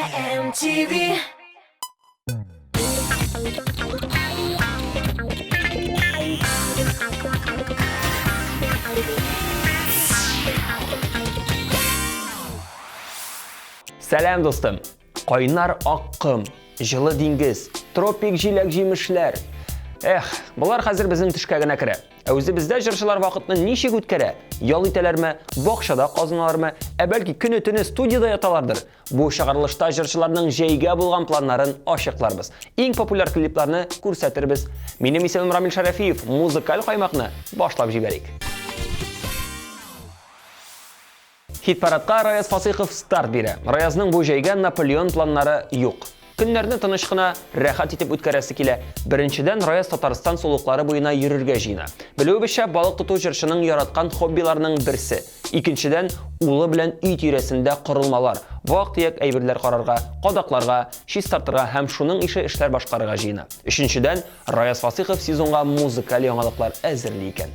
MTV. Сәлам, дустым! Кайнар ак ком, җылы диңгез, тропик җиләк-җимешләр. Эх, болар хәзер безнең төшкә генә керә. Ә үзебездә җырчылар вакытны ничек үткәрә? Ял итәләрме, бакчада казыналармы, ә бәлки көне-төне студиядә яталардыр? Бу чыгарылышта җырчыларның җәйгә булган планнарын ачыкларбыз. Иң популяр клипларны күрсәтербез. Минем исемем Рамил Шәрәфиев, музыкаль каймакны башлап җибәрик. Хит-парадка Раяз Фасыйхов старт бирә. Раязның бу җәйгә Наполеон планнары юк. Көннәрне тыныч кына, рәхәт итеп үткәрәсе килә. Беренчедән, Раяз Татарстан сулыклары буена йөрергә җыена. Белүебезчә, балык тоту җырчының яраткан хоббиларының берсе. Икенчедән, улы белән өй тирәсендә корылмалар, вак-төяк әйберләр карарга, кадакларга, чистартырга һәм шуның ише эшләр башкарырга җыена. Өченчедән, Раяз Фасыйхов сезонга музыкаль яңалыклар әзерли икән.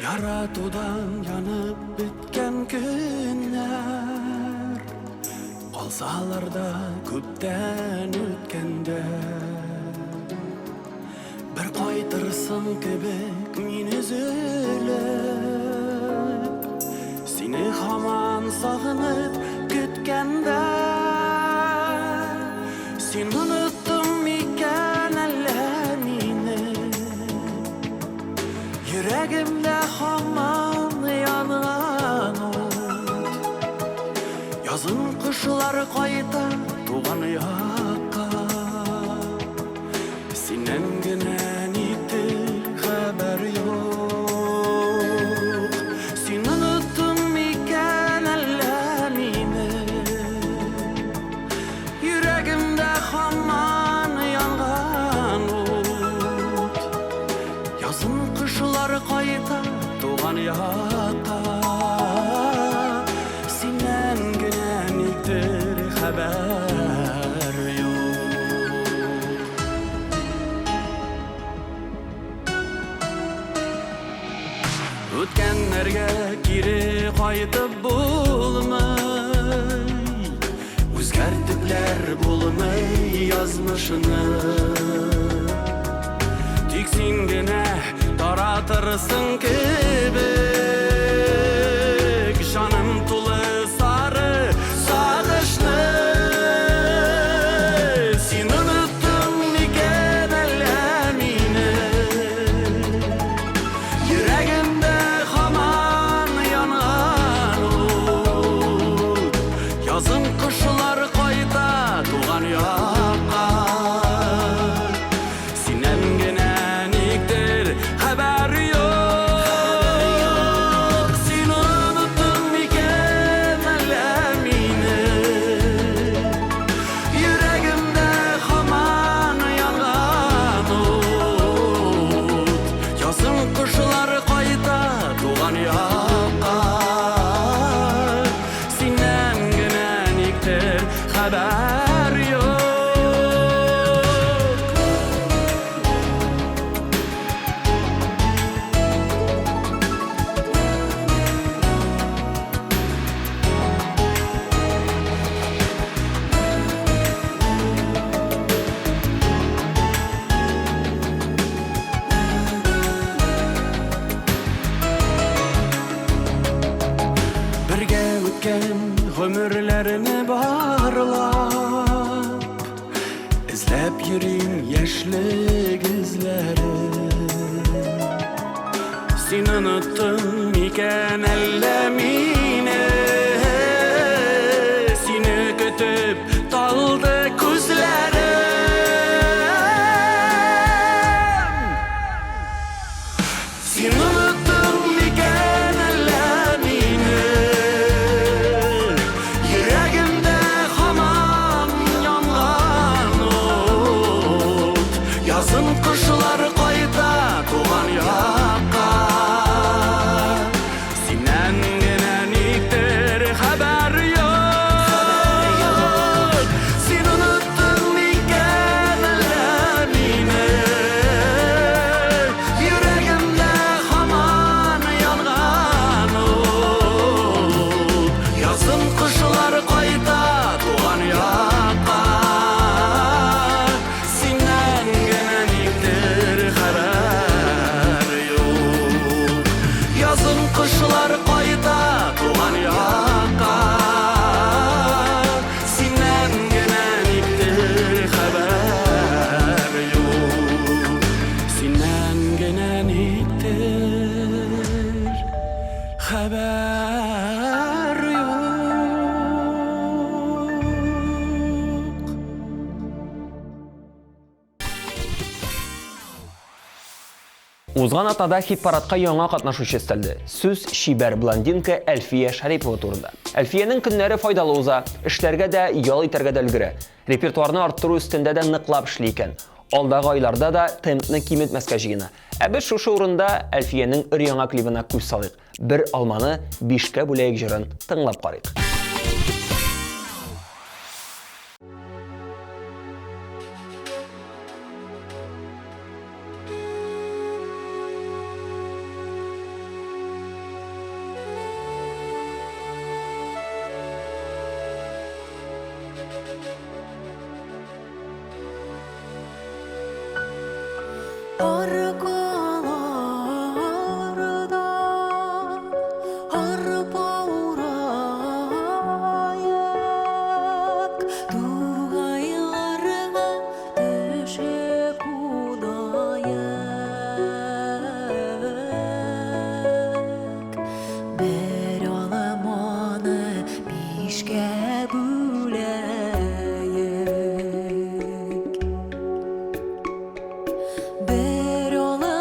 Яратудан янып беткән көннәр Калсалар да күптән үткәндә Бер кайтырсың кебек мин өзелеп, Сине һаман сагынып көткәндә. Син оныттың микән әллә мине? Йөрәгемдә һаман янган ут. Язын кошлар кайта туган якка. Синнән генә никтер хәбәр юк. Син оныттың микән әллә мине? Йөрәгемдә һаман янган ут. Язын кошлар кайта туган якка. Синнән генә никтер хәбәр юк. Үткәннәргә кире кайтып булмый, Үзгәртепләр булмый язмышны. Тик син генә таратырсың кебек Җаным тулы сары сагышны. Син оныттың микән әллә мине? Йөрәгемдә һаман янган ут. Язын кошлар кайта туган якка. Синнән генә никтер хәбәр юк. Син оныттың микән әллә мине? Йөрәгемдә һаман янган ут. Язын кошлар кайта туган якка. Синнән генә никтер хәбәр юк. Бергә үткән гомерләрне барлап, Эзләп йөрим яшьлек эзләрен. Син оныттың микән әллә мине? Сине көтеп талды күзләрем. Син оныттың микән әллә мине? Йөрәгемдә һаман янган ут. Язын кошлар кайта туган якка. Синнән генә никтер хәбәр юк. Син оныттың микән әллә мине? Йөрәгемдә һаман янган ут. Язын кошлар кайта туган якка. Синнән генә никтер хәбәр юк. Язын кошлар кайта туган якка. Синнән генә никтер хәбәр юк. Синнән генә никтер хәбәр юк. Узган атнада хит-парадка яңа катнашучы өстәлде. Сүз чибәр блондинка Әлфия Шәрипова турында. Әлфиянең көннәре файдалы уза, эшләргә дә, ял итәргә дә өлгерә. Репертуарны арттыру өстендә дә ныклап эшли икән. Алдагы айларда да темпны киметмәскә җыена. Ә без шушы урында Әлфиянең өр-яңа клибына күз салыйк. Бер алманы бишкә бүләек җырын тыңлап карыйк. Аркалардан арпа урайык, тугайларга төшеп кунаек. Бер алманы бишкә бүләек. Бер алманы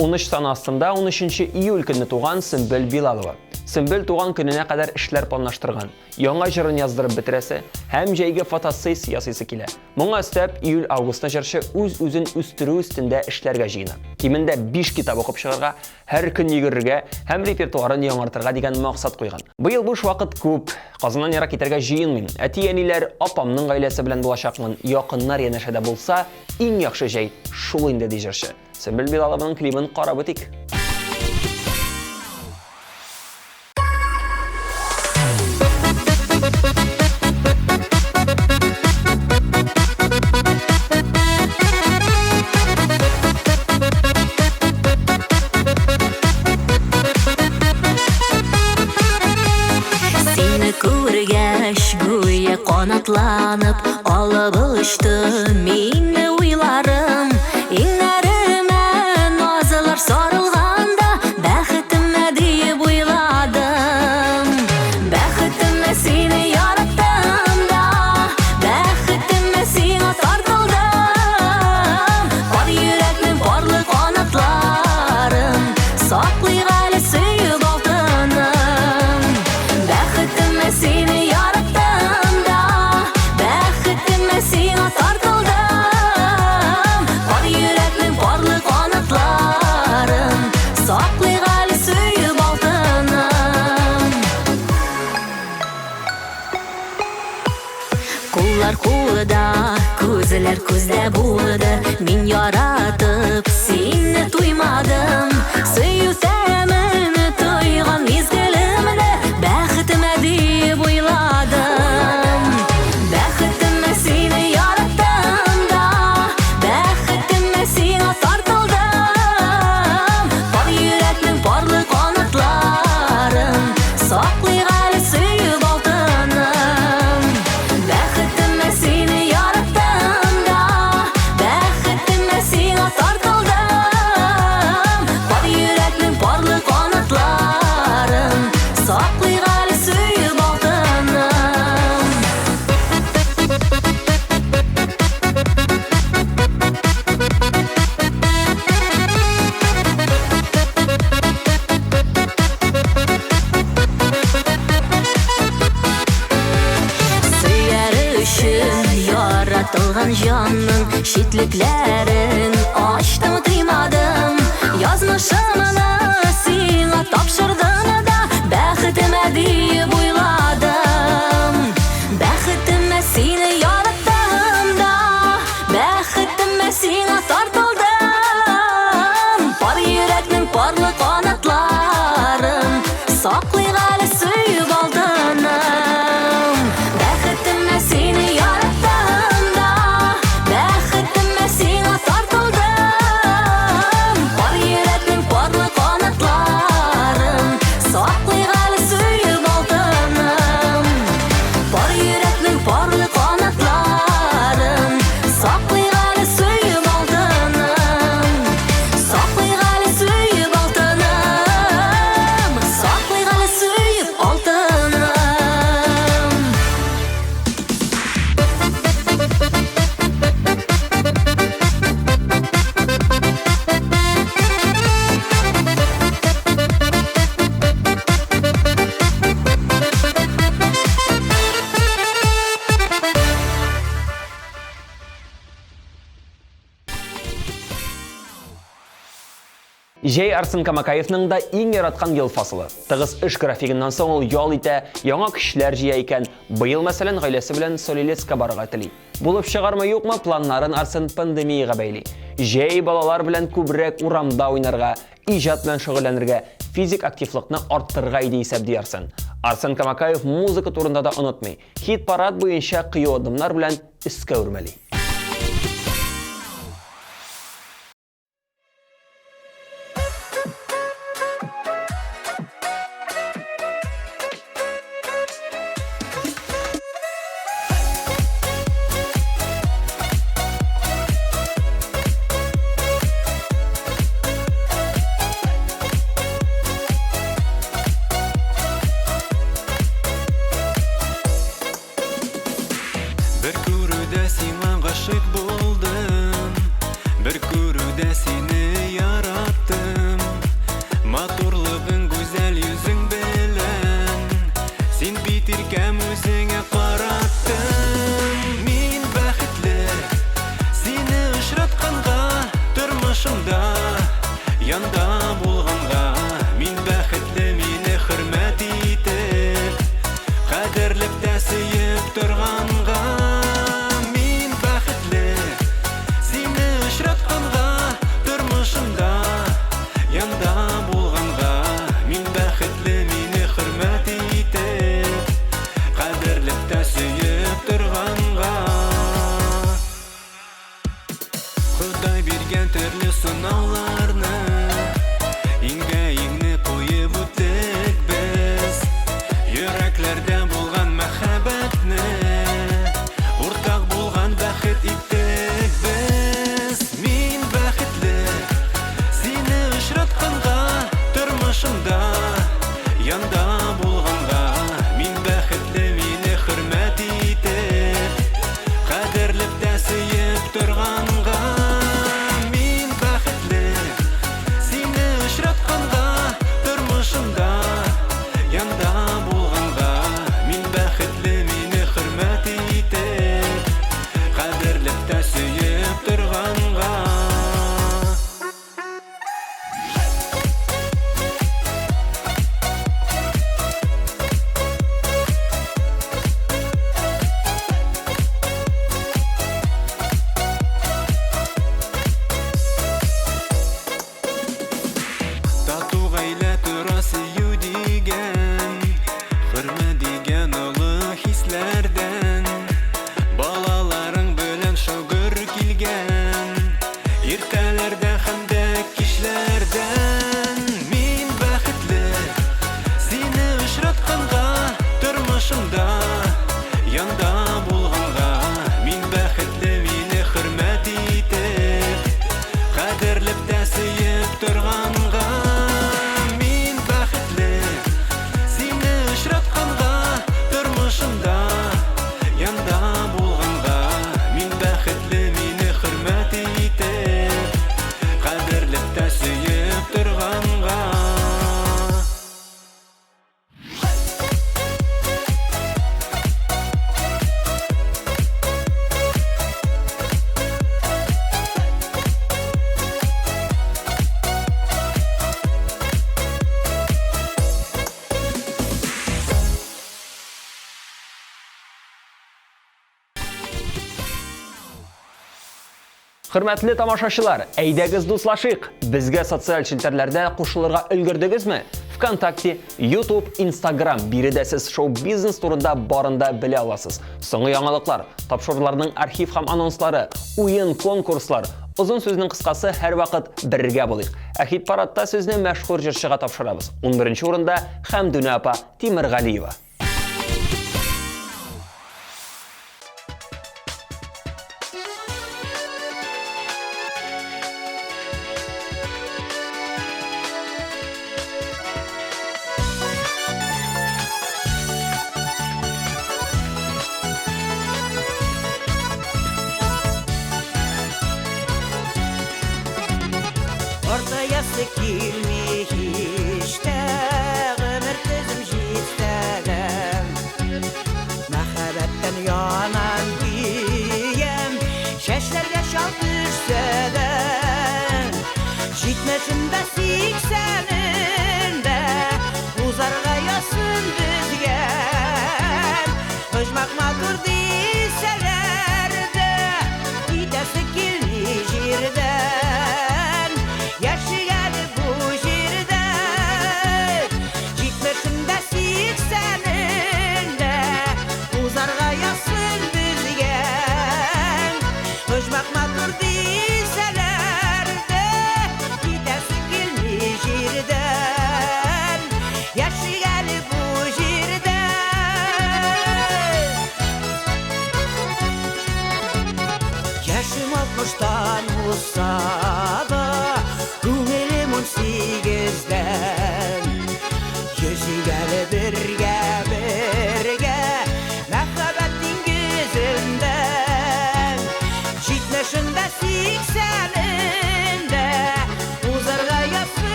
13 саны астында 13 июль көнне туган Сөмбел Билалова. Сөмбел туган көненә кадәр эшләр планлаштырган. Яңа җырын яздырып бетерәсе һәм җәйге фотосессия ясыйсы килә. Моңа өстәп, июль-августта җырчы үз-үзен үстерү өстендә эшләргә җыена. Кимендә 5 китап укып чыгарга, һәр көн йөгерергә һәм репертуарын яңартырга дигән максат куйган. Быел буш вакыт күп. Казаннан ерак китәргә җыенмыйм. Әти-әниләр, апамның гаиләсе белән булачакмын. Якыннар янәшәдә булса, иң яхшы җәй шул инде, ди җырчы. Сөмбел Билалованың клибын карап үтик. Сине күргәч, гүя канатланып алып очты мине уйларым. Иңнәремә назлар сарылганда, бәхетемә диеп уйладым. Бәхетемә сине яраттым да, бәхетемә сиңа тартылдым. Пар йөрәкнең парлы канатларын саклыйк әле сөеп алтыным. Бәхетемә сине яраттым да, бәхетемә сиңа тартылдым. Пар йөрәкнең парлы канатларын саклыйк әле сөеп алтыным. Куллар кулда, күзләр күздә булды. Мин яратып сине туймадым. Сөю тәмен тойган мизгелемне бәхетемә диеп уйладым. Бәхетемә сине яраттым да, бәхетемә сиңа тартылдым. Пар йөрәкнең парлы канатларын саклыйк әле сөеп алтыным. Бәхетемә сине яраттым да, бәхетемә сиңа тартылдым. Пар йөрәкнең парлы канатларын саклыйк әле сөеп алтыным. Сөяр өчен яратылган җанның читлекләрен ачтым, тыймадым. Язмышымны сиңа тапшырдым да, бәхетемә диеп уйладым. Бәхетемә сине яраттым да, бәхетемә сиңа тартылдым. Пар йөрәкнең парлы канатларын саклыйк әле сөеп алтыным. Бәхетемә сине яраттым да, бәхетемә сиңа тартылдым. Пар йөрәкнең парлы канатларын саклыйк әле сөеп алтыным. Пар йөрәкнең парлы канатларын саклыйк әле сөеп алтыным. Саклыйк әле сөеп алтыным. Саклыйк әле сөеп алтыным. Җәй Арсен Камакаевның да иң яраткан ел фасылы. Тыгыз эш графигыннан соң ул ял итә, яңа көчләр җыя икән. Быел, мәсәлән, гаиләсе белән Солилецка барырга тели. Булып чыгармы юкмы, планнарын Арсен пандемиягә бәйли. Җәй балалар белән күбрәк урамда уйнарга, иҗат белән шөгыльләнергә, физик активлыкны арттырырга иде исәп, ди Арсен. Арсен Камакаев музыка турында да онытмый. Хит-парад буенча кыю адымнар белән өскә үрмәли. Бер күрүдә сиңа Тормышымда янда булганга мин бәхетле, мине хөрмәт итеп, кадерләп тә сөеп торганга. Мин бәхетле, сине очратканга, тормышымда янда булганга мин бәхетле, мине хөрмәт итеп, кадерләп тә сөеп торганга. Ходай биргән төрле сынауларны иңгә иңне куеп үттек без. Йөрәкләрдә булган мәхәббәтне уртак булган бәхет иттек без. Мин бәхетле, сине очратканга, тормышымда янда булганга мин бәхетле, мине хөрмәт итеп, кадерләп тә сөеп торганга. Мин бәхетле, сине очратканга, тормышымда янда булганга мин бәхетле, мине хөрмәт итеп, кадерләп тә сөеп торганга. Тату гаилә тора сөю дигән, хөрмәт дигән олы хисләрдән. Балаларың белән шөгер килгән иртәләрдә һәм дә кичләрдән. Мин бәхетле, сине очратканга, тормышымда янда булганга мин бәхетле, мине хөрмәт итеп, кадерләп тә сөеп торганга. Мин бәхетле, сине очратканга, тормышымда янда булганга мин бәхетле, мине хөрмәт итеп, кадерләп тә сөеп торганга. Хөрмәтле тамашачылар, әйдәгез дуслашыйк. Безгә социаль челтәрләрдә кушылырга өлгердегезме? ВКонтакте, YouTube, Instagram биредә сез шоу-бизнес турында барын да белә аласыз. Соңгы яңалыклар, тапшыруларның архив һәм анонслары, уен, конкурслар. Озын сүзнең кыскасы, һәрвакыт бергә булыйк. Ә хит-парадта сүзне мәшһүр җырчыга тапшырабыз. 11 урында Хәмдүнә апа Тимергалиева. Картаясы килми һич тә, гомер көзем җитсә дә. Мәхәббәттән янам, көям, чәчләргә чал төшсә дә. Җитмешендә, сиксәнендә узарга язсын безгә. Оҗмах матур дисәләр дә, китәсе килми җирдән. Яшик әле бу.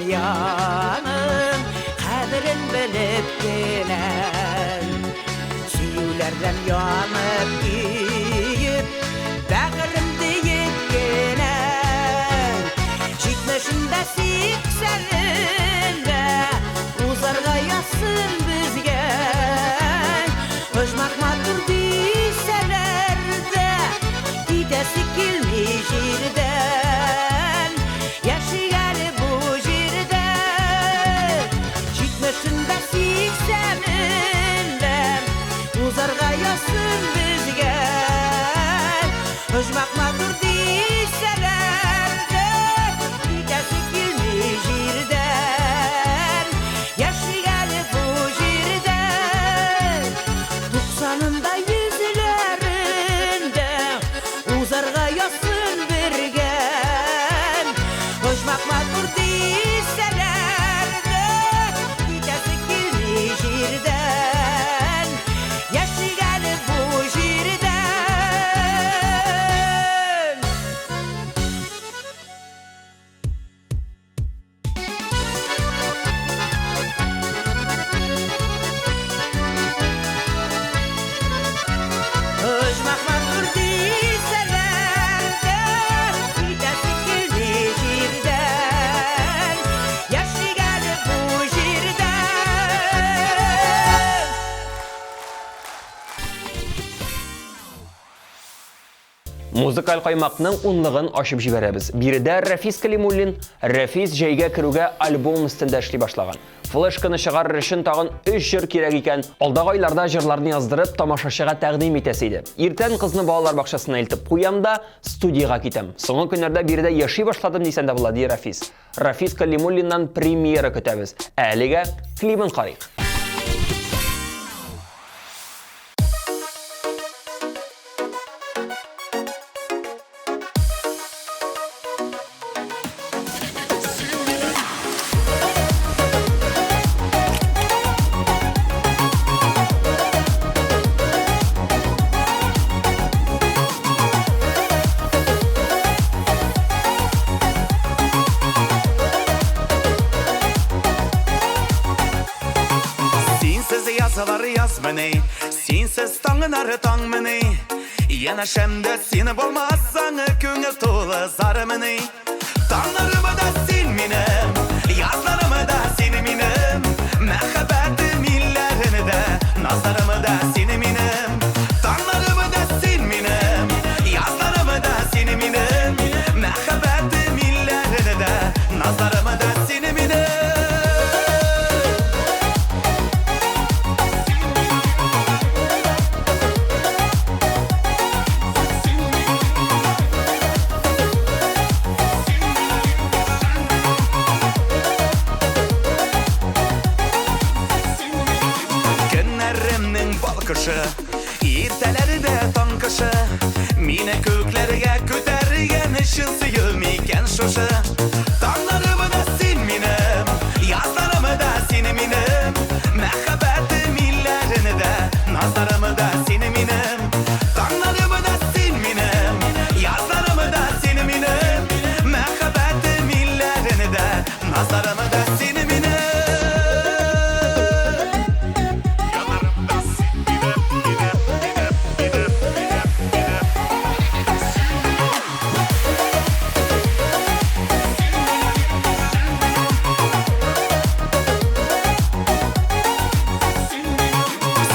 дөньяның кадерен белеп кенә. Сөюләрдән янып көеп, бәгырем диеп кенә. Җитмешендә сиксәнендә узарга язсын безгә. Оҗмах матур дисәләр дә, китәсе килми җирдән. Яшик әле бу җирдә. Җитмешендә сиксәнендә узарга язсын безгә. Оҗмах матур дисәләр дә, китәсе килми җирдән. Яшик әле бу җирдә. Туксанында йөзләрендә узарга язсын бергә. Оҗмах матур дисәләр дә, китәсе килми җирдән. Яшик әле бу җирдән. Оҗмах матур дисәләр дә, китәсе килми җирдән. Яшик әле бу җирдән. Музыкаль каймакның унлыгын ачып җибәрәбез. Биредә Рәфис Калимуллин. Рәфис җәйгә керүгә альбом өстендә эшли башлаган. Флешканы чыгарыр өчен тагын өч җыр кирәк икән. Алдагы айларда җырларны яздырып, тамашачыга тәкъдим итәсе иде. Иртән кызны балалар бакчасына илтеп куям да, студиягә китәм. Соңгы көннәрдә биредә яши башладым дисәң дә була, ди Рәфис. Рафис Калимуллиннан премьера көтәбез. Ә әлегә клибын карыйк. Синсез язлар язмыни, синсез таңнар таңмыни. Янәшәмдә син булмасаң, күңел тулы зармыни. Таңнарымы да син минем, язларымы да син минем. Мәхәббәтем илләрендә, назларымы да син минем. Таңнарымы да син минем, язларымы да син минем. Мәхәббәтем илләрендә, назларымы да син минем. Көннәремнең балкышы, иртәләре дә таң кышы. Мине күкләргә күтәргән чын сөю микән шушы? Таңнарымы да син минем, язларымы да син минем. Мәхәббәтем илләрендә, назларымы да син минем. Таңнарымы да син минем, язларымы да син минем. Мәхәббәтем илләрендә, назларымы да син минем.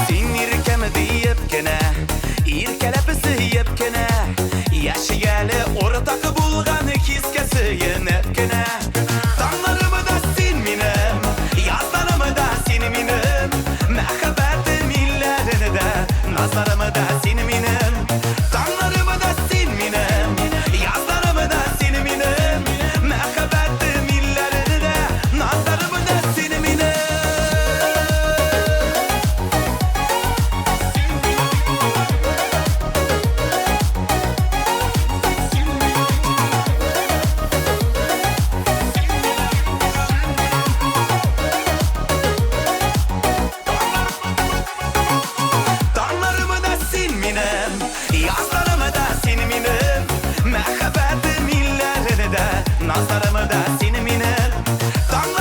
Син иркәм диеп кенә, иркәләп сөеп кенә, яши әле уртак булган хискә сөенеп кенә. Таңнарымы да син минем, язларымы да син минем. Мәхәббәтем илләрендә, назларымы да син минем. Таңнарымы да син минем, язларымы да син минем. Мәхәббәтем илләрендә, назларымы да син минем. Таңнарымы да син минем, язларымы да син минем. Мәхәббәтем илләрендә, назларымы да син минем. Таңнарымы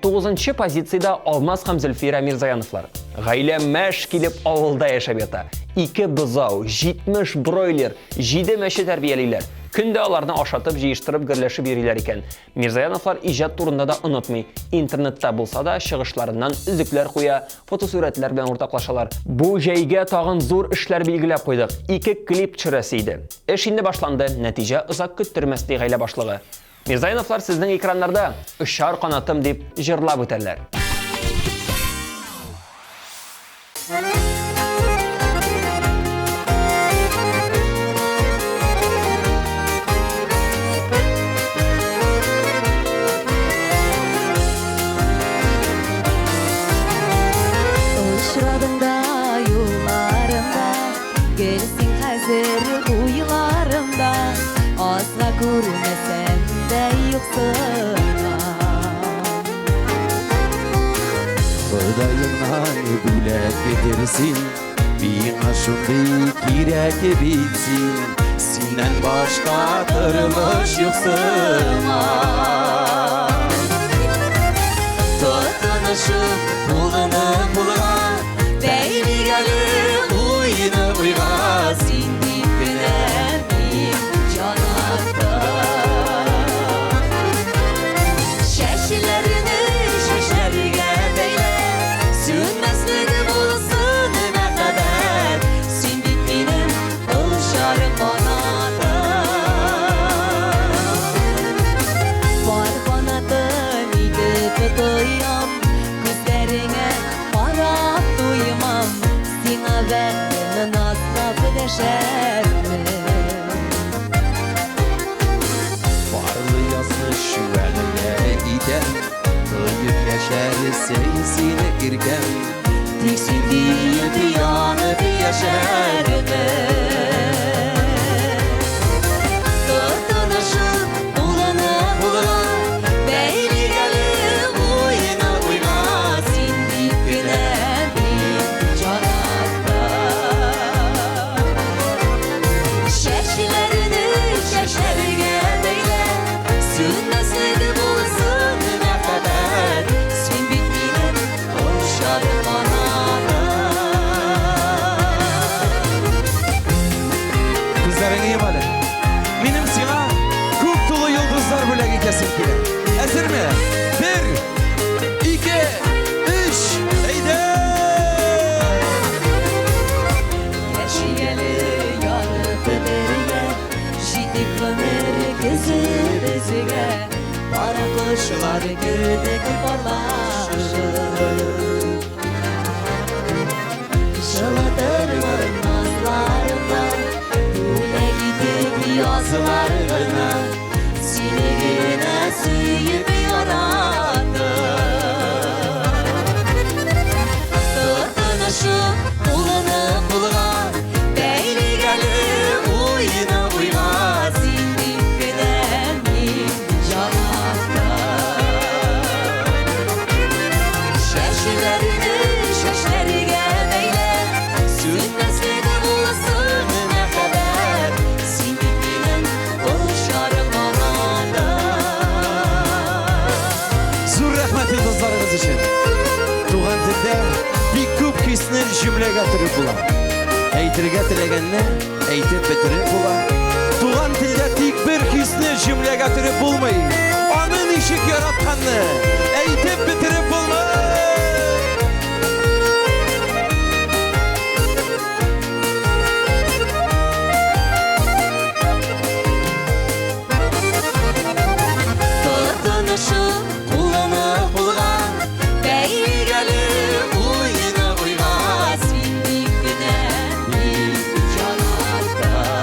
Тугызынчы позициядә Алмаз һәм Зөлфирә Мирзаяновлар. Гаилә мәш килеп авылда яшәп ята. Ике бозау, 70 бройлер, җиде мәче тәрбиялиләр. Көн дә аларны ашатып, җыештырып, гөрләшеп йөриләр икән. Мирзаяновлар иҗат турында да онытмый. Интернетта булса да, чыгышларыннан өзекләр куя, фотосурәтләр белән уртаклашалар. Бу җәйгә тагын зур эшләр билгеләп куйдык. Ике клип төшерәсе иде. Эш инде башланды, нәтиҗә озак көттермәс, ди гаилә башлыгы. Мирзаяновлар сезнең экраннарда Очар канатым дип җырлап үтәрләр. Очрадың да юлларымда, гел син хәзер уйларымда, Азга күрмәсәм дә юксынам. Ходаемнан бүләк бетер син, Миңа шундый кирәк бит син, Синнән башка тормыш юк сыман. Тотынышып кулны кулга, Бәйлик әле уйны уйга, Син дип кенә мин җанатам. Чәчләрне чәчләргә бәйлә, Сүнмәслек булсын мәхәббәт, Син бит минем очар канатым. Пар канатым итеп тоям, Күзләреңә карап туймам, Сиңа бәхтемне назлап дәшәрмен. Парлы язмыш вәгъдә итәм, Тоеп яшәрсең сине иркәм. Тик син диеп янып яшәрмен. Тотынышып кулны кулга, Бәйлик әле уйны уйга, Син дип кенә мин җанатам. Чәчләрне чәчләргә бәйлә, Сүнмәслек булсын мәхәббәт, Син бит минем очар канатым. Күзләреңне йом әле. Минем сиңа күк тулы йолдызлар бүләк итәсем килә. Әзерме? Бер, ике, өч, әйдә! Яшик әле ярты бергә, Җитик гомер көзе безгә, Пар кошлар кебек парлашып. Җылытырмын назларымда, Бүләк итеп язлар гына, Сине генә сөеп яраттым. Тотынышып кулны кулга, Бәйлик әле уйны уйга, Син дип кенә мин җанатам. Чәчләрне чәчләргә бәйлә, Сүнмәслек булсын мәхәббәт, Син бит минем очар канатым. Зур рәхмәт йолдызларыгыз өчен. Туган телдә бик күп хисне җөмләгә төреп була. Әйтергә теләгәнне әйтеп бетереп була. Туган телдә тик бер хисне җөмләгә төреп булмый. Аны ничек яратканны әйтеп бетереп булмый. Тотынышып кулны кулга, Бәйлик әле уйны уйга, Син дип кенә мин җанатам.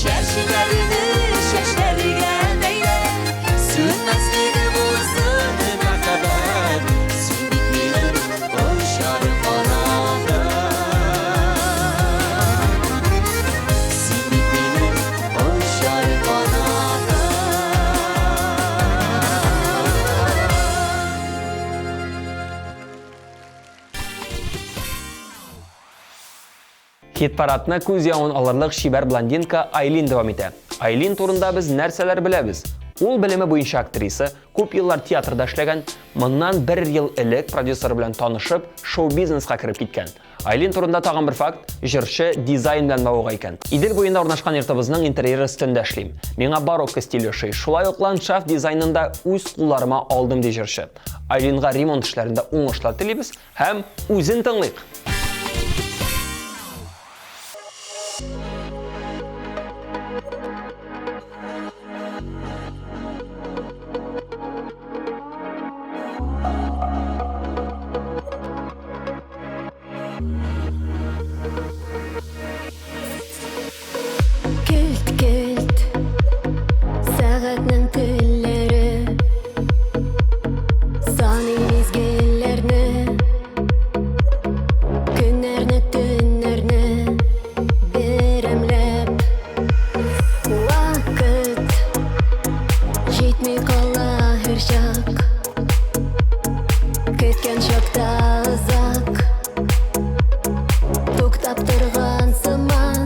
Чәчләрне чәчләргә бәйлә, Сүнмәслек булсын мәхәббәт, Син бит минем очар канатым. Син бит минем очар канатым. Хит-парадны күз явын алырлык чибәр блондинка Айлин дәвам итә. Айлин турында без нәрсәләр беләбез? Ул белеме буенча актриса, күп еллар театрда эшләгән, моннан бер ел элек продюсеры белән танышып, шоу-бизнеска кереп киткән. Айлин турында тагын бер факт, җырчы дизайн белән мавыга икән. Идел буенда урнашкан йортыбызның интерьеры өстендә эшлим. Миңа барокко стиле ошый. Шулай ук ландшафт дизайнын да үз кулларыма алдым, ди җырчы. Айлинга ремонт эшләрендә уңышлар телибез һәм үзен тыңлыйк! Келт-келт сәгатьнең телләре Саный мизгелләрне Көннәрне, төннәрне берәмләп Вакыт җитми кала һәрчак Көткән чакта озак Туктап торган сыман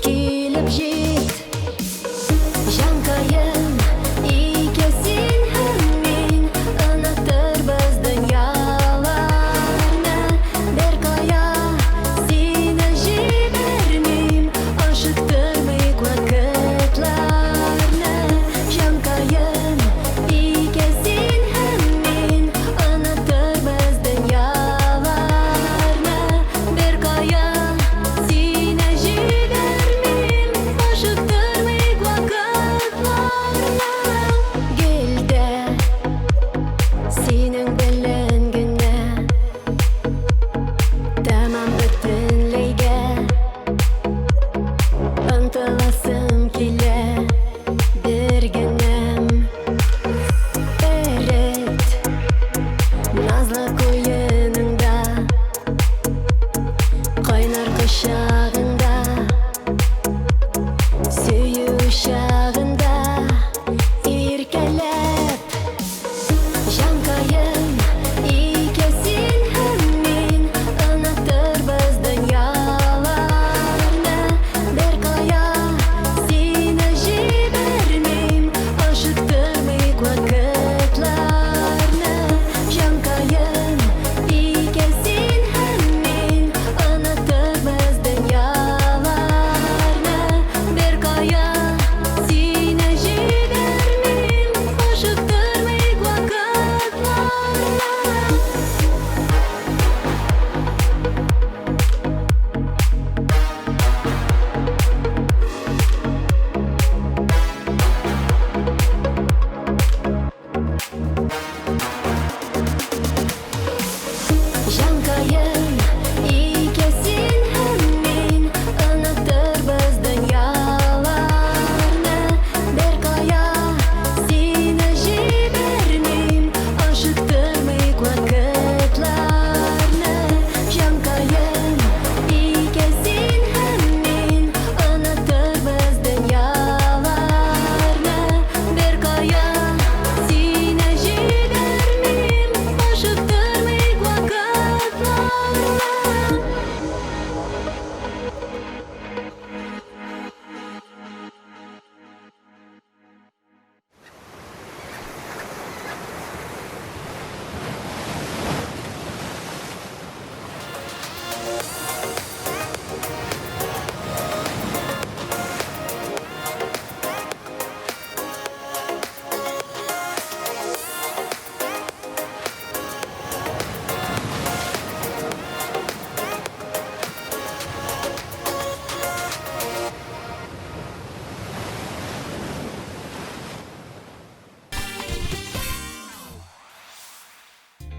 Килеп җит Җанкаем Икәү син һәм мин Онытырбыз дөньяларны Беркая сине җибәрмим Ашыктырмыйк вакытларны Җанкаем Икәү син һәм мин Онытырбыз дөньяларны Беркая сине җибәрмим Ашыктырмыйк вакытларны Гел дә синең белән генә Тәмам бөтенләйгә Ынтыласым килә Бер генәм Эрет Назлы куеныңда Кайнар кочагыңда Сөю учагында Иркәләп Җанкаем Икәү син һәм мин Онытырбыз дөньяларны Беркая сине җибәрмим Ашыктырмыйк вакытларны Җанкаем Икәү син һәм мин Онытырбыз дөньяларны Беркая сине җибәрмим Ашыктырмыйк вакытларны. Җанкаем, икәү син һәм мин Онытырбыз дөньяларны Беркая сине җибәрмим Ашыктырмыйк вакытларны Җанкаем, икәү син һәм мин Онытырбыз дөньяларны Беркая сине җибәрмим Ашыктырмыйк вакытларны.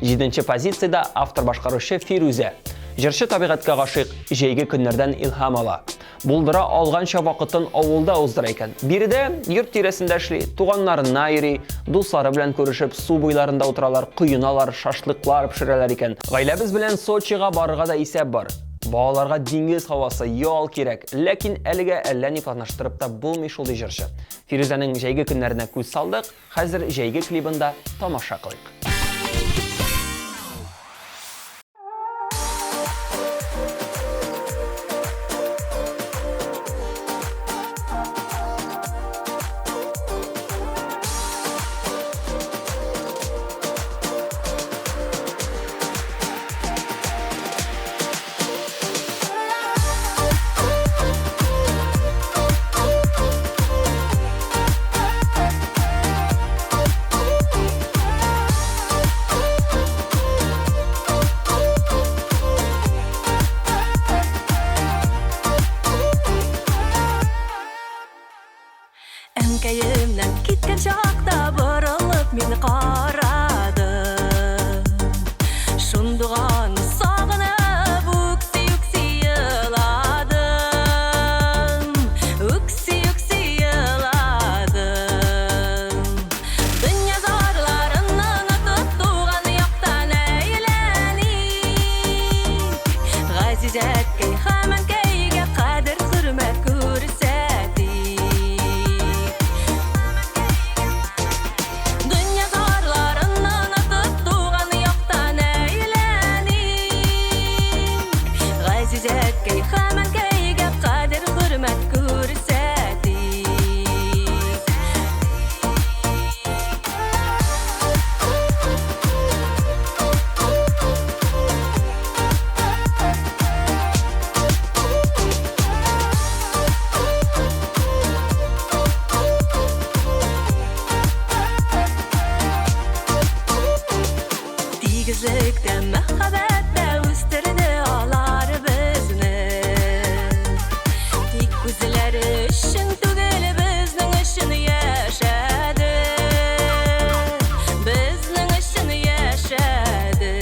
Җиденче позициядә автор-башкаручы Фирүзә. Җырчы табигатькә гашыйк, җәйге көннәрдән илһам ала. Булдыра алганча вакытын авылда уздыра икән. Биредә йорт тирәсендә эшли, туганнарына йөри, дуслары белән күрешеп, су буйларында утыралар, коеналар, шашлыклар пешерәләр икән. Гаиләбез белән Сочига барырга да исәп бар. Балаларга диңгез һавасы, ял кирәк. Ләкин әлегә әллә ни планлаштырып та булмый шул, ди җырчы. Фирүзәнең җәйге көннәренә күз салдык. Хәзер җәйге клибын да тамаша кылыйк. Газиз әткәй һәм әнкәйгә кадер-хөрмәт күрсәтик. Дөнья зарларын онытып, туган яктан әйләник. Газиз әткәй һәм әнкәйгә кадер-хөрмәт күрсәтик. Тигезлектә, мәхәббәттә үстерде алар безне. Тик үзләре өчен түгел, безнең өчен яшәде. Безнең өчен яшәде.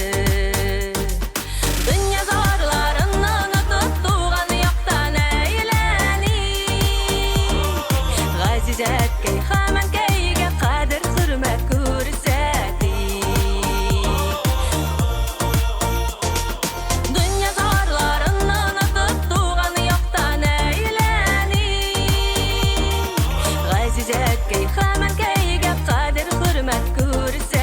Дөнья зарларын онытып, туган яктан әйләник. Газиз әткәй һәм әнкәйгә кадер-хөрмәт күрсәтик. Дөнья зарларын онытып, туган яктан әйләник. Газиз әткәй һәм әнкәйгә кадер-хөрмәт күрсәтик.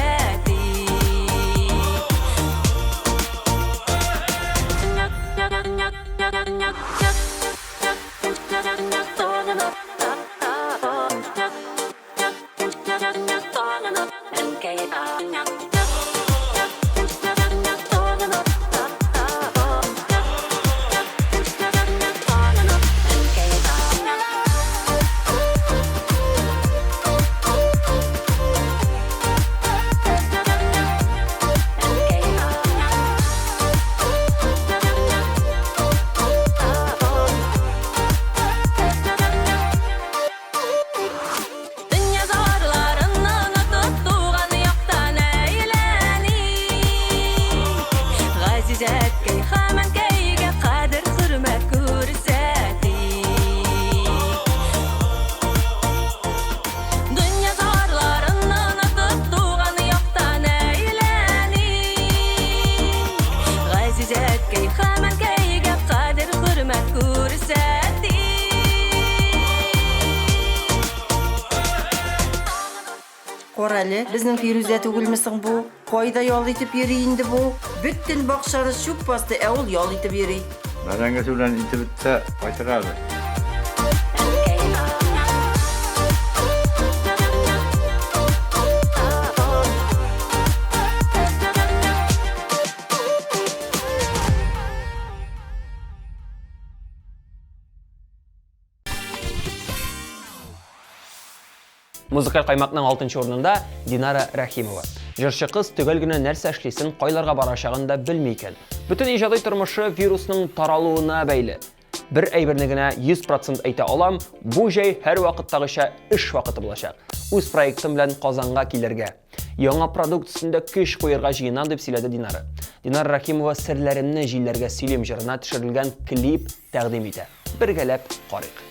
Дөнья зарларын онытып, туган яктан әйләник. Газиз әткәй һәм әнкәйгә кадер-хөрмәт күрсәтик. Дөнья зарларын онытып, туган яктан әйләник. Газиз әткәй һәм әнкәйгә кадер-хөрмәт күрсәтик. Кара әле, безнең Фирүзә түгелме соң бу? Кайда ял итеп йөри инде бу? Бөтен бакчаны чүп басты, ә ул ял итеп йөри. Бәрәңгесе белән ите бетсә, кайтыр әле. Музыкаль каймакның 6 урынында Динара Рәхимова. Җырчы кыз төгәл генә нәрсә эшлисен, кайларга барачагын да белми икән. Бөтен иҗади тормышы вирусның таралуына бәйле. Бер әйберне генә 100% әйтә алам, бу җәй һәрвакыттагыча эш вакыты булачак. Үз проектым белән Казанга килергә, яңа продукт өстендә көч куерга җыенам, дип сөйләде Динара. Динара Рәхимова Серләремне җилләргә сөйлим җырына төшерелгән клип тәкъдим итә. Бергәләп карыйк.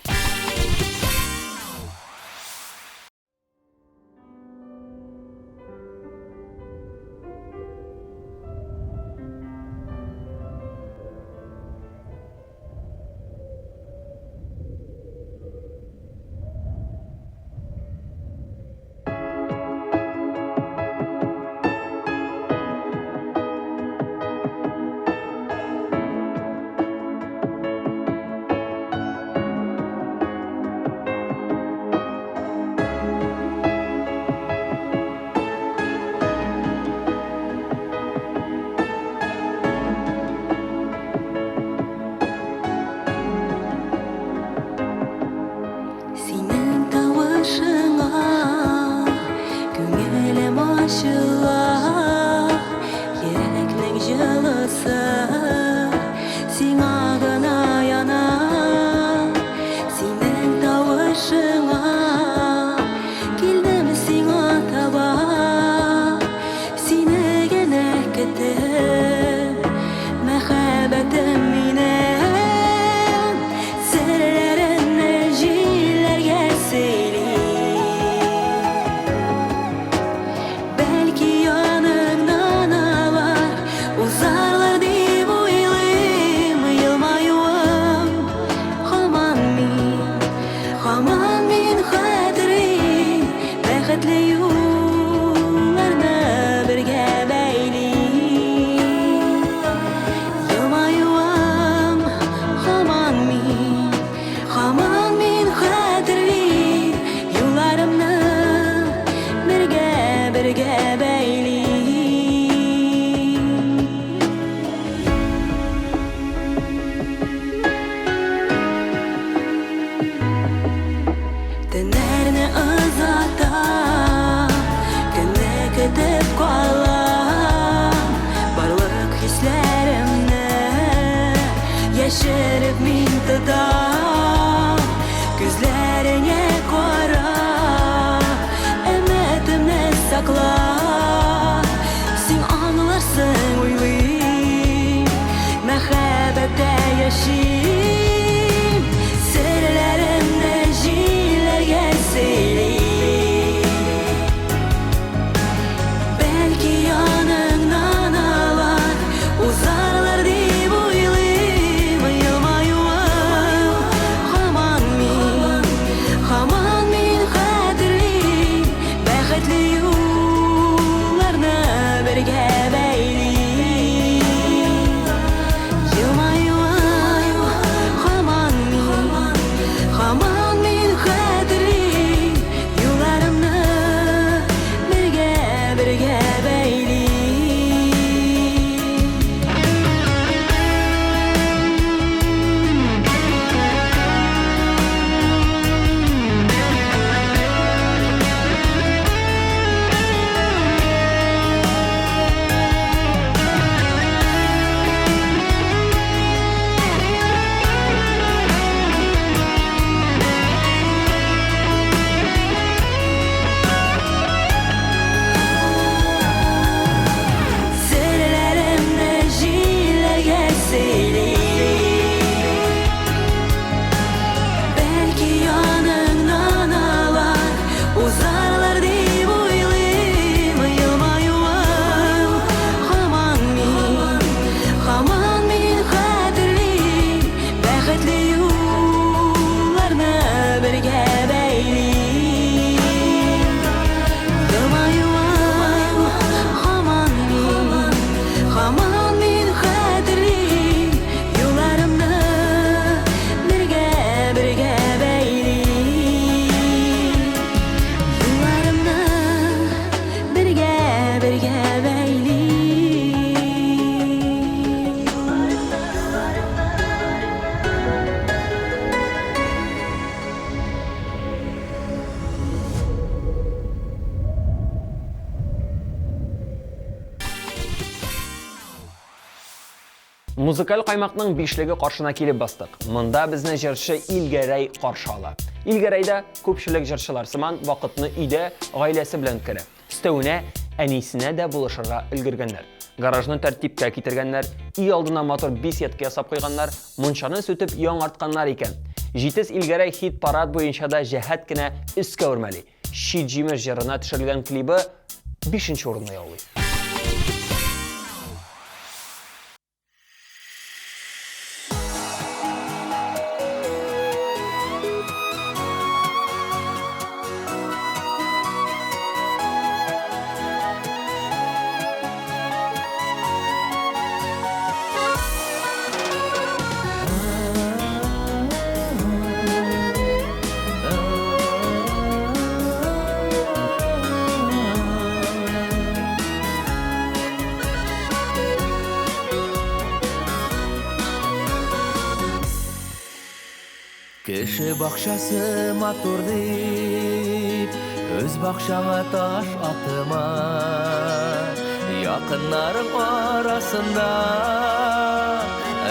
Яшереп мин тотам, күзләреңә карап, өметемне саклап, син аңларсың уйлыйм, мәхәббәттә яшим, серләремне җилләргә сөйлим. Бәлки яныңнан алар узарлар дип уйлыйм. Елмаюың һаман мин, һаман мин хәтерлим. Бәхетле юлларны бергә бәйлим. Елмаюың һаман мин, һаман мин хәтерлим. Юлларымны бергә, бергә бәйлим. Серләремне җилләргә сөйлим. Бәлки яныңнан алар узарлар дип уйлыйм. Елмаюың һаман мин, һаман мин хәтерлим. Бәхетле юлларны бергә бәйлим. Елмаюың һаман мин, һаман мин хәтерлим. Юлларымны бергә, бергә бәйлим. Юлларымны бергә, бергә бәйлим. Музыкаль каймакның бишлеге каршына килеп бастык. Монда безне җырчы Илгәрәй каршы ала. Илгәрәй дә күпчелек җырчылар сыман вакытны өйдә гаиләсе белән үткәрә. Өстәвенә әнисенә дә булышырга өлгергәннәр. Гаражны тәртипкә китергәннәр, өй алдына матур беседка ясап куйганнар, мунчаны сүтеп яңартканнар икән. Җитез Илгәрәй хит-парад буенча да җәһәт кенә өскә үрмәли. Чит җимеш җырына төшерелгән клибы бишенче урынны яулый. Кеше бакчасы матур дип, үз бакчаңа таш атма. Якыннарың арасында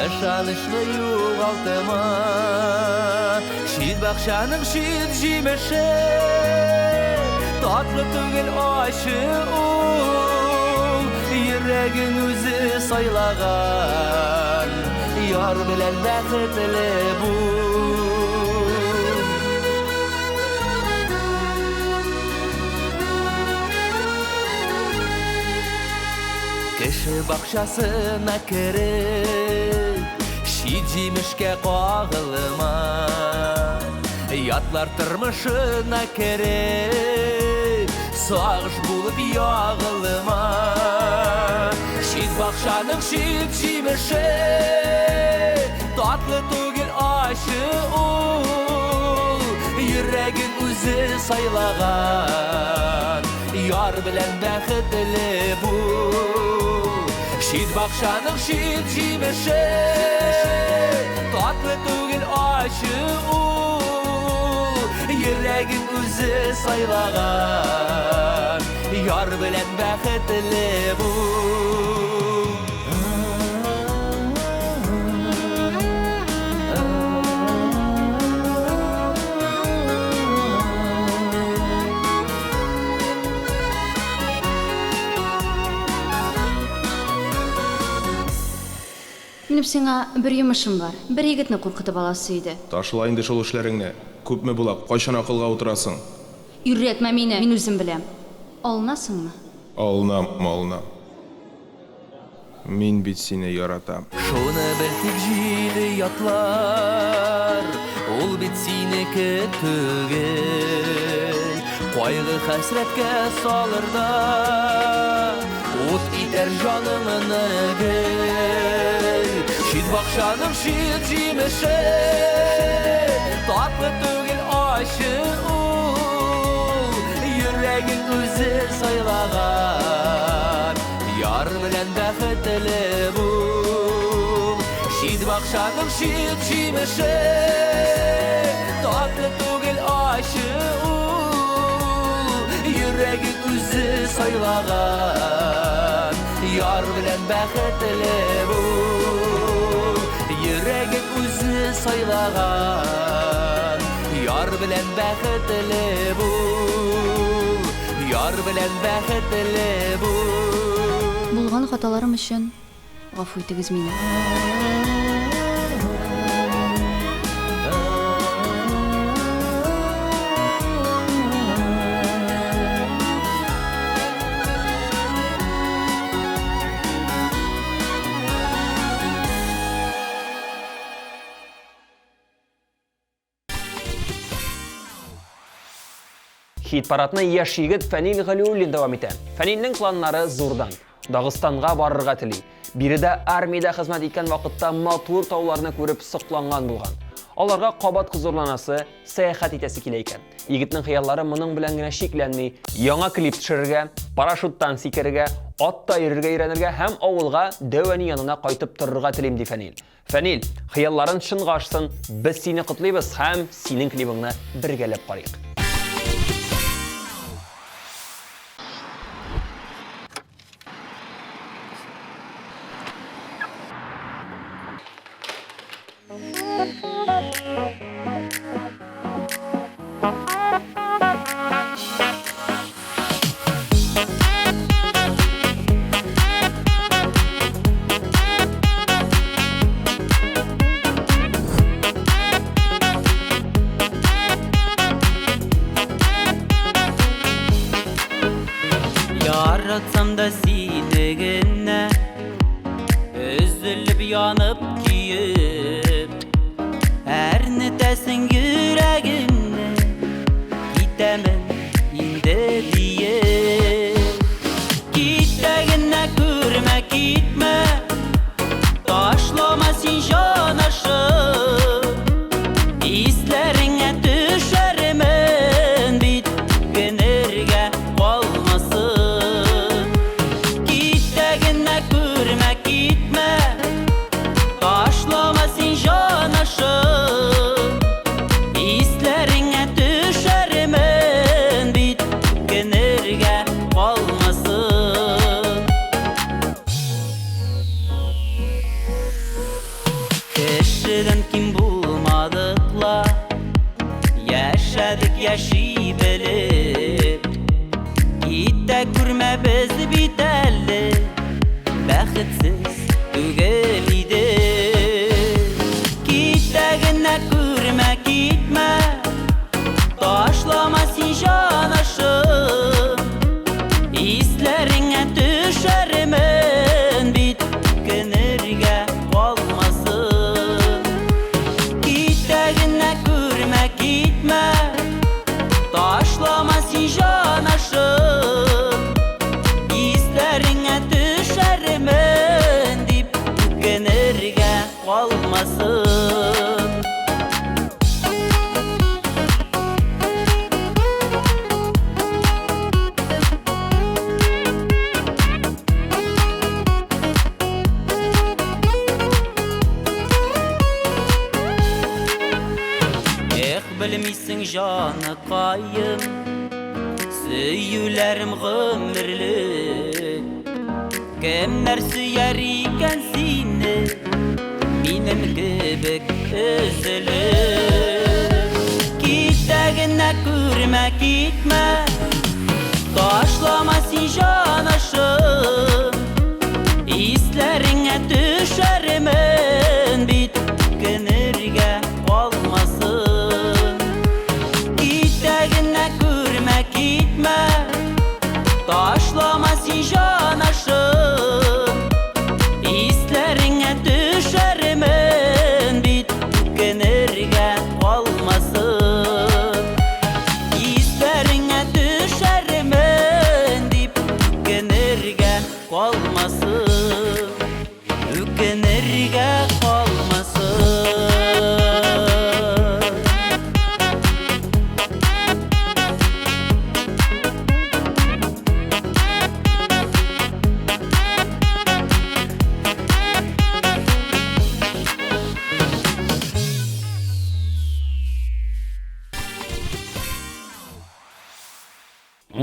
ышанычлы югалтма. Чит бакчаның чит җимеше татлы түгел, ачы ул. Йөрәгең үзе сайлаган яр белән бәхетле бул. Кеше бакчасына кереп, чит җимешкә кагылма. Ятлар тормышына кереп, сагыш булып ягылма. Чит бакчаның чит җимеше татлы түгел, ачы ул. Йөрәгең үзе сайлаган яр белән бәхетле бул. Чит бакчаның чит җимеше татлы түгел, ачы ул. Йөрәгең үзе сайлаган яр белән бәхетле бул. Минем сиңа бер йомышым бар. Бер егетне куркытып аласы иде. Ташла инде шул эшләреңне. Күпме була, кайчан акылга утырасың? Өйрәтмә мине, мин үзем беләм. Алынасыңмы? Алынам, алынам. Мин бит сине яратам. Шуны бел тик җиде ятлар, ул бит синеке түгел. Кайгы хәсрәткә салыр да, ут итәр җаныңны гел. Чит бакчаның чит җимеше, татлы түгел ачы ул. Йөрәгең үзе сайлаган, яр белән бәхетле бул. Чит бакчаның чит җимеше, татлы түгел ачы ул. Йөрәгең үзе сайлаган, яр белән бәхетле бул. Йөрәгең үзе сайлаган, яр белән бәхетле бул. Яр белән бәхетле бул. Булган хаталарым өчен гафу итегез мине. Хит-парадны яшь егет Фәнил Галиуллин дәвам итә. Фәнилнең планнары зурдан. Дагыстанга барырга тели. Биредә армиядә хезмәт иткән вакытта матур тауларны күреп сокланган булган. Аларга кабат хозурланасы, сәяхәт итәсе килә икән. Егетнең хыяллары моның белән генә чикләнми. Яңа клип төшерергә, парашюттан сикерергә, атта йөрергә өйрәнергә һәм авылга дәү әни янына кайтып торырга телим, ди Фәнил. Фәнил, хыялларын чынга ашсын, без сине котлыйбыз һәм синең клибыңны бергәләп карыйк. Яратсам да сине генә, өзелеп янып көеп, әрнетәсең йөрәгемне, китәмен инде диеп. Китә генә күрмә, китмә, ташлама син җанашым. Исләреңә төшәрмен бит, кенергә калмасын. Китә генә күрмә, китмә, ташлама син җанашым. Исләреңә төшәрмен бит, кенергә калмасын. Кешедән ким булмадык ла, яшәдек яши белеп. Китә күрмә без бит әле, бәхетсез түгел идек. Китә генә күрмә, китмә, ташлама син җанашым. Исләреңә төшәрмен бит, кенергә калмасын. Китә генә күрмә, китмә, ташлама син җанашым. Исләреңә төшәрмен дип, үкенергә калмасын. Эх, белмисең җаныкаем, сөюләрем гомерлек. Кемнәр сөяр икән сине, минем кебек өзелеп. Китә генә күрмә, китмә, ташлама син җанашым. Исләреңә төшәрмен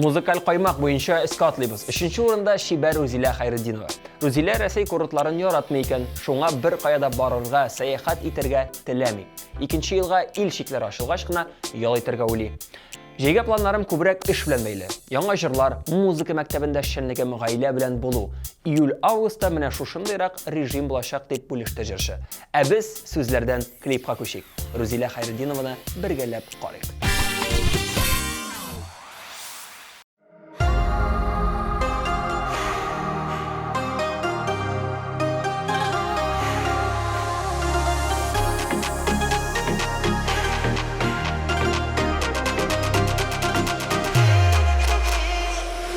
Музыкаль каймак буенча өскә атлыйбыз. Өченче урында чибәр Рузилә Хәйретдинова. Рузилә Рәсәй курортларын яратмый икән, шуңа беркая да барырга, сәяхәт итәргә теләми. Икенче елга ил чикләре ачылгач кына ял итәргә уйлый. Җәйгә планнарым күбрәк эш белән бәйле. Яңа җырлар, музыка мәктәбендә эшчәнлегем, гаилә белән булу. Июль-августта менә шушындыйрак режим булачак, дип бүлеште җырчы. Ә без сүзләрдән клипка күчик. Рузилә Хәйретдинованы бергәләп карыйк.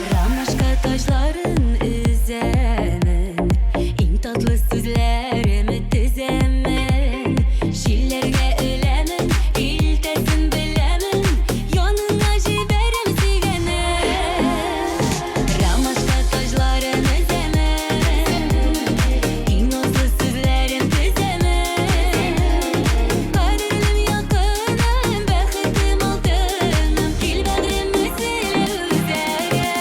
Ромашка таҗларын өзәмен, иң татлы сүзләреме тезәмен, җилләргә эләмен, илтәсен беләмен, яныңа җибәрәм сөйгәнем. Ромашка таҗларын өзәмен, иң назлы сүзләрем тезәмен. Кадерлем, якыным, бәхетем, алтыным, кил бәгъремне сөйлә үзәгем.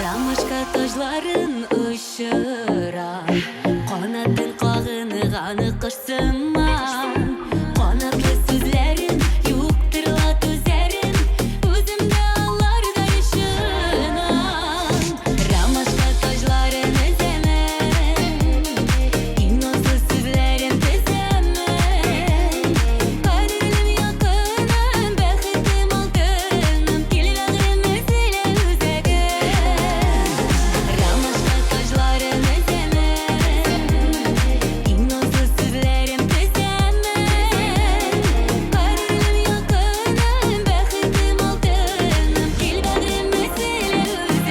Ромашка таҗларын очыра, канатын кагынган кош сыман. Канатлы сүзләрем юктыр ла түзәрем, үзем дә алардай очынам. Ромашка таҗларын өзәмен, иң назлы сүзләрем тезәмен. Кадерлем, якыным, бәхетем, алтыным, кил бәгъремне сөйлә үзәгем. Ромашка таҗларын өзәмен, иң назлы сүзләрем тезәмен. Кадерлем, якыным, бәхетем, алтыным, кил бәгъремне сөйлә үзәгем.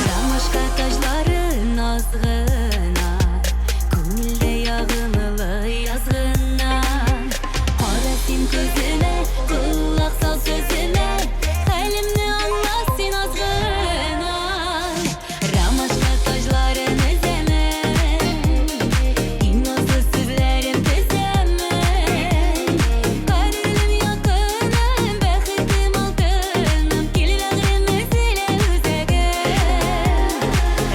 Ромашка таҗлары наз гына, күңелдә ягымлы яз гына. Кара син күземә, колак сал сүземә, хәлемне аңла син аз гына. Ромашка таҗларын өзәмен, иң назлы сүзләрем тезәмен. Кадерлем, якыным, бәхетем, алтыным, кил бәгъремне сөйлә үзәгем.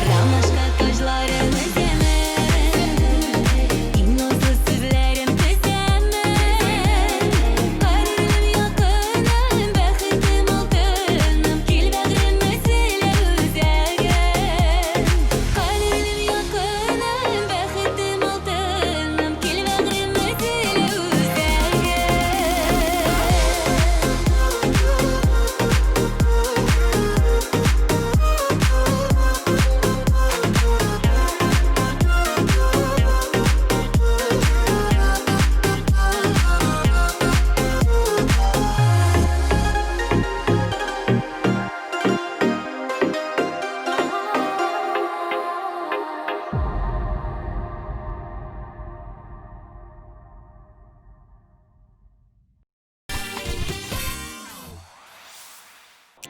Ромашка таҗларын өзәмен, иң назлы сүзләрем тезәмен. Кадерлем, якыным, бәхетем, алтыным, кил бәгъремне сөйлә үзәгем. Кадерлем, якыным, бәхетем, алтыным, кил бәгъремне сөйлә үзәгем.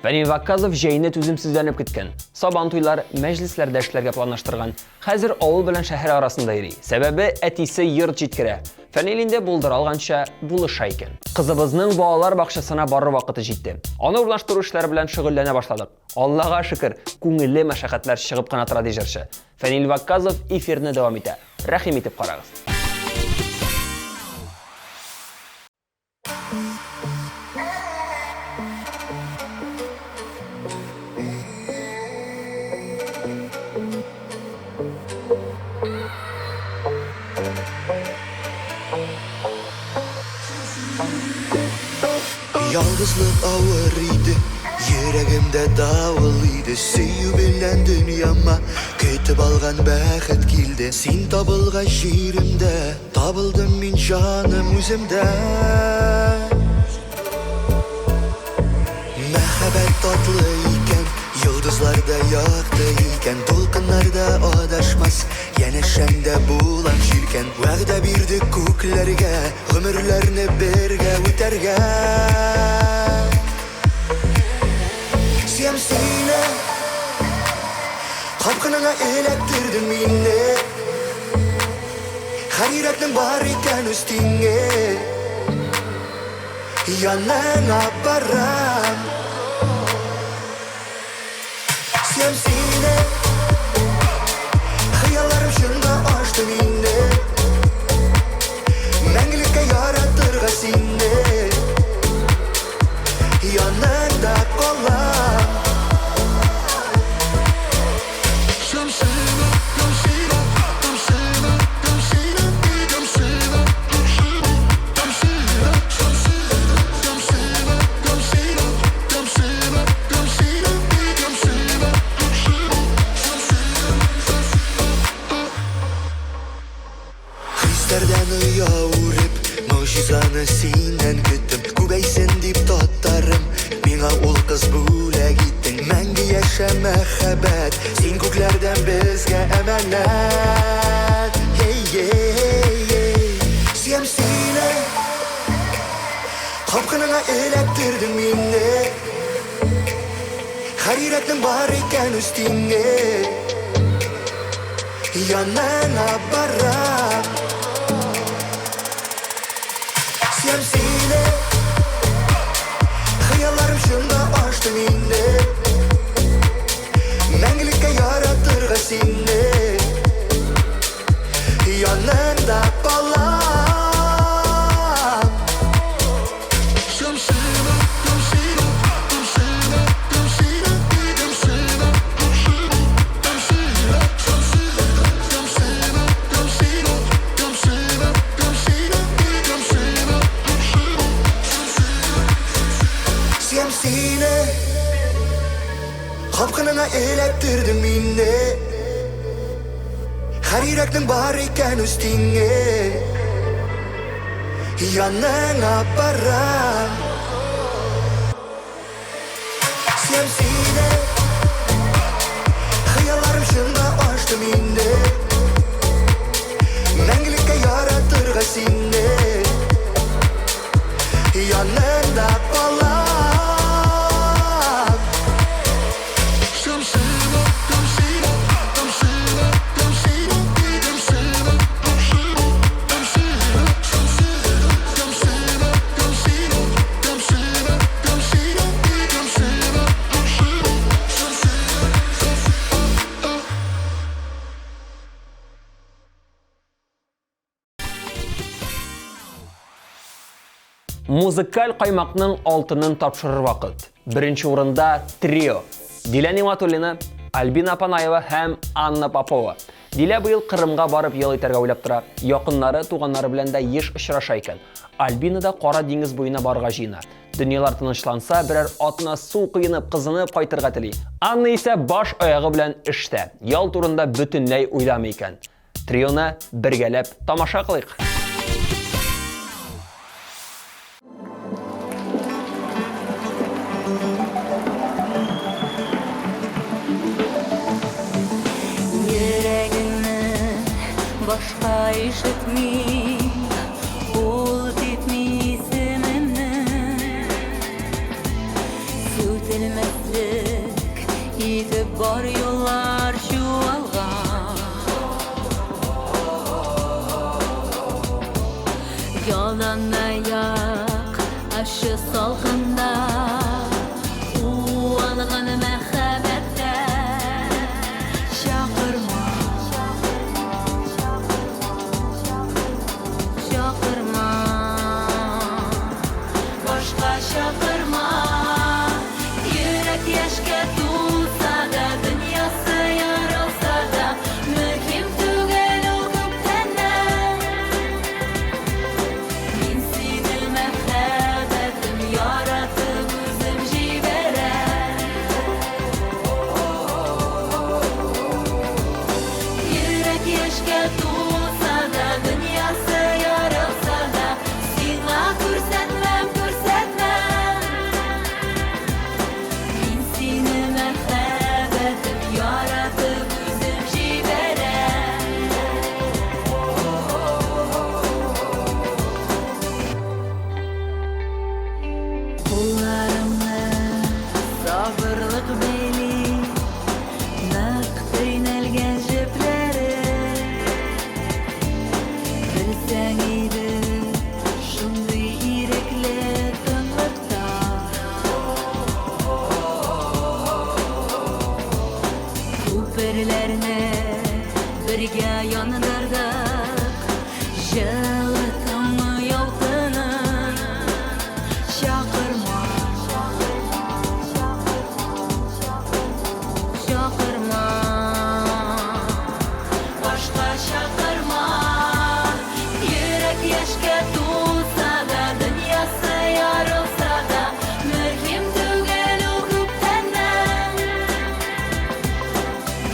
Фәнил Вакказов җәйне түземсезләнеп көткән. Сабан туйлар, мәҗлесләрдә эшләргә планлаштырган. Хәзер авыл белән шәһәр арасында йөри. Сәбәбе әтисе йорт җиткерә. Фәнил инде булдыра алганча булыша икән. Кызыбызның балалар бакчасына барыр вакыты җитте. Аны урнаштыру эшләре белән шөгыльләнә башладык. Аллага шөкер, күңелле мәшәкатьләр чыгып кына тора, ди җырчы. Фәнил Вакказов эфирны дәвам итә. Рәхим итеп карагыз. Ялгызлык авыр иде, йөрәгемдә давыл иде. Сөю белән дөньяма көтеп алган бәхет килде. Син табылгач җиремдә, табылдым мин җаным үземдә. татлы икән, йолдызлар да якты икән, дулкыннар да адашмас, янәшәңдә булам җилкән. Вәгъдә бирдек күкләргә, гомерләрне бергә үтәргә. Сөям сине, капкыныңа эләктердең мине. Һәр йөрәкнең бар икән үз тиңе. Яныңа барам. Сөям сине, хыялларым чынга ашты мине. Мәңгелеккә яратырга сине. Яныңда калам. Хисләрдән оя үреп, могҗизаны синнән көттем. Күбәйсен дип татарым, миңа ул кыз бүләк иттең. Мәңге яшә мәхәббәт, син күкләрдән безгә әманәт. Ей, ей, ей. Сөям сине, капкыныңа эләктердең мине. Һәр йөрәкнең бар икән үз тиңе. Яныңа барам. Сөям сине, хыялларым чынга ашты мине. Мәңгелеккә яратырга сине. Яныңда калам. Сөям сине, капкыныңа эләктердең мине. Һәр йөрәкнең бар икән үз тиңе. Яныңа барам. Сөям сине, хыялларым чынга ашты мине. Мәңгелеккә яратырга сине. Яныңда калам. Музыкаль каймакның алтынын тапшырыр вакыт. Беренче урында трио. Дилә Нигъмәтуллина, Альбина Апанаева һәм Анна Попова. Дилә быел Кырымга барып ял итәргә уйлап тора. Якыннары, туганнары белән дә еш очраша икән. Альбина да Кара диңгез буена барырга җыена. Дөньялар тынычланса, берәр атна су коенып, кызынып кайтырга тели. Анна исә баш аягы белән эштә. Ял турында бөтенләй уйламый икән. Трионы бергәләп тамаша кылыйк. Йөрәгеңне башка ишетмим, ул типми исемемне. Сүтелмәслек итеп бар юллар чуалган. Яланаяк ачы салкында уалган мәхәббәттә чакырма, чакырма, башка чакырма. Йөрәк яшькә тулса да, дөньясы ярылса да, мөһим түгел ул күптәннән. Мин сине, мәхәббәтем, яратам. Яндырдык җылы таңы ялкынын. Чакырма, чакырма, башка чакырма. Йөрәк яшькә тулса да, дөньясы ярылса да, мөһим түгел ул күптәннән.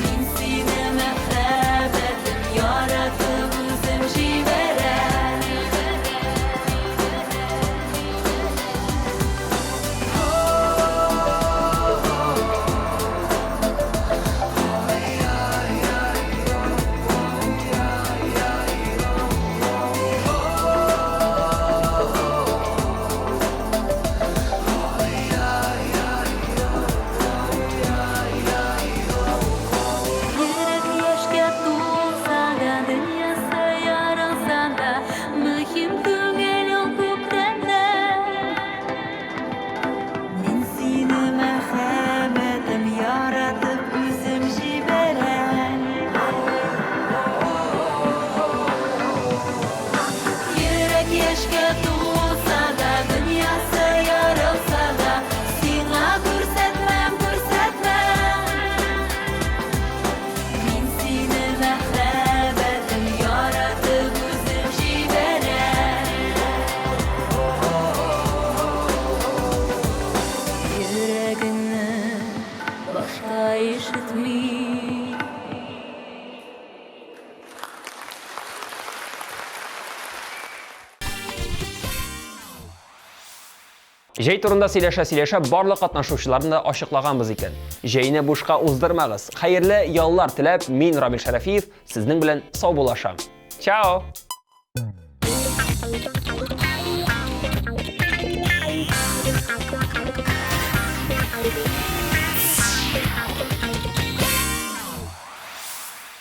Мин сине мәхәббәтем яратып үзем җибәрәм. Йөрәк яшькә тулса да, дөньясы ярылса да, мөһим түгел ул күптәннән. Мин сине мәхәббәтем яратып үзем җибәрәм. Йөрәк яшькә тулса да, дөньясы ярылса да, сиңа күрсәтмәм, күрсәтмәм. Мин сине мәхәббәтем яратып үзем җибәрәм. Йөрәгеңне башка ишетми. Җәй турында сөйләшә-сөйләшә барлык катнашучыларны да ачыклаганбыз икән. Җәйне бушка уздырмагыз. Хәерле яллар теләп, мин Рамил Шәрәфиев сезнең белән саубуллашам. Чао!